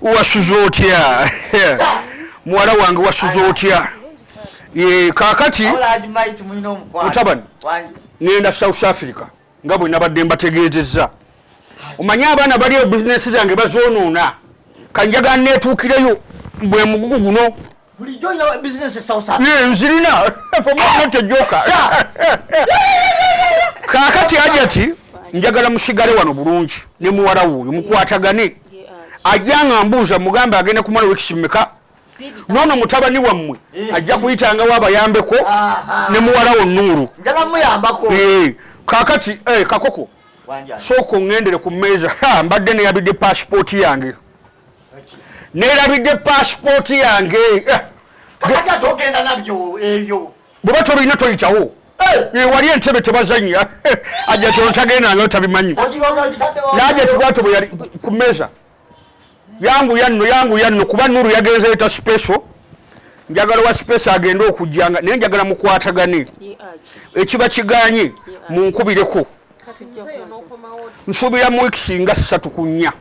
Wasuze otya muwala wange, wasuze otya? Kaakati mutabani, ngenda South Africa nga bwe nabadde mbategeezezza. Omanye abaana bali eyo bizinesi zange bazoonoona, kanjagala neetuukireyo bwe mugugu guno. Bulijjo olina bizinesi e South Africa? Nzirina, tejoka. Kaakati Ajati, njagala musigale wano bulungi ne muwala wuuyo, mukwatagane. Ajja nga mbuuza, mugambe agenda kumala wiikisi mmeka. Noono mutabani wammwe ajja kuyitangawo abayambeko ne muwala wo Nuuru. Njala muyambako. Kaakati Kakoko, sooka oŋŋendere ku mmeeza. Mbadde neyabidde pasipooti yange, nerabidde pasipooti yange. Kakati ate ogenda nabyo ebyo? Bweba tolina toyitawo. Wali entebe tebazanya. Ajja kyontagenda nga tabimanyi. Naja kibwato bwe yali ku mmeeza. Yangu yanno, yangu yanno, kuba Nuru yagenze yeta special. Njagala wa special agende okujjanga, naye njagala mukwatagane. Ekiba kiganye munkubireko. Nsuubira mu wiikisi nga 3 ku 4.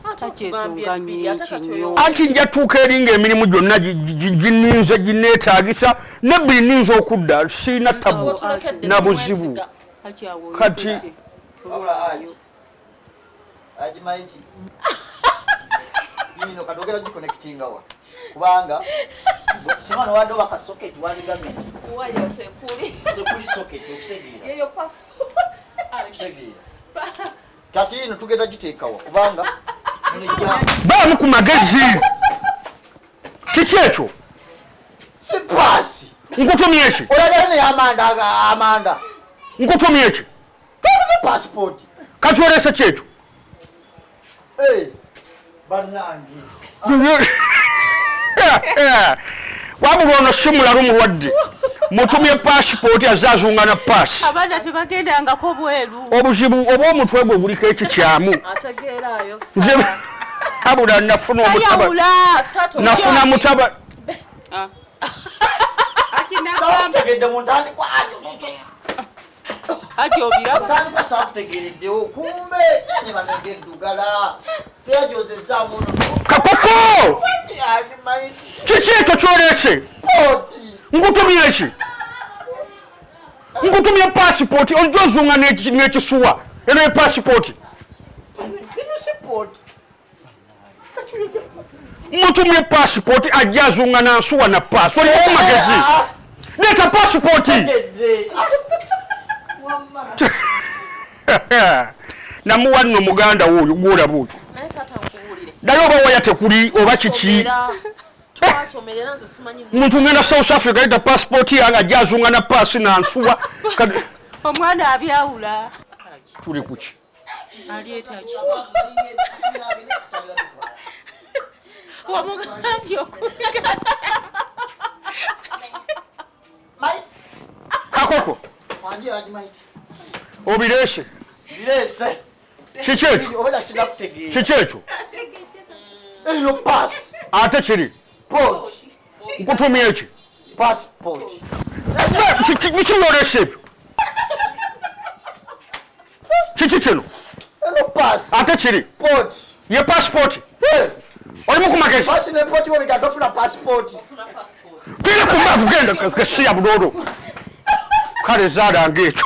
Anti nja tuuka eri ng'emirimu gyonna gininze gineetaagisa, nebbiri nninza okudda, siina tabu na buzibu. Kati ino katogera giconnectinga wa, kubanga singa nowadde oba ka socket wandigambye nti waya tekuli, tekuli socket, okitegeera? Yeyo passport. Okitegeera? Kati ino tugenda giteekawa, kubanga baamu ku magezi. Kiki ekyo? Si paasi. Nkutumye eki? Oyagala naye amanda, amanda. Nkutumye eki? Passport. Kati olese ki ekyo? Bannange. Wabula ono si mulalu, mulwadde. Mutumye pasipooti, azze azunga na paasi. Abaana tebagendangako bweru. Obuzibu oba omutwe gwe guliko ekikyamu. Ategeerayo. Nze abula nafuna omutaba, nafuna mutaba. Saakutegedde mu ntandikwa. Ati obiraba? Ntandikwa saakutegereddewo, kumbe ne banenge eddugala teyajozezaamu. Kakoko, kiki ekyo kyoleese? Nkutumye eki? Nkutumye pasipooti, ojja ozunga n'ekisuwa. Eno ye pasipooti. Mutumye pasipooti, ajja azunga nansuwa na paasi. Oliwo magezi? Leeta pasipooti. Namuwa nno muganda woyo gwolaba oyo, naye oba waya tekuli oba kiki. Muntu ngenda South Africa, leeta pasipooti yange, ajja azunga na paasi nansuwa. Omwana abyawula. Tuli kuki? Aleetaki wamugambye okuga? Kakoko, obireese? Bireese. Kiki ekyo? Oba sinakutegeera. Kiki ekyo? Eyo pass. Ate kiri? Port. Nkutumye eki? Passport. Biki byolese ebyo? Kiki kino? Eno pass. Ate kiri? Port. Ye passport? Olimu ku magezi? Pass ne port wabika tofuna passport. Pira ku mbavu, genda kasiya budodo. Kale zaala ng'ekyo.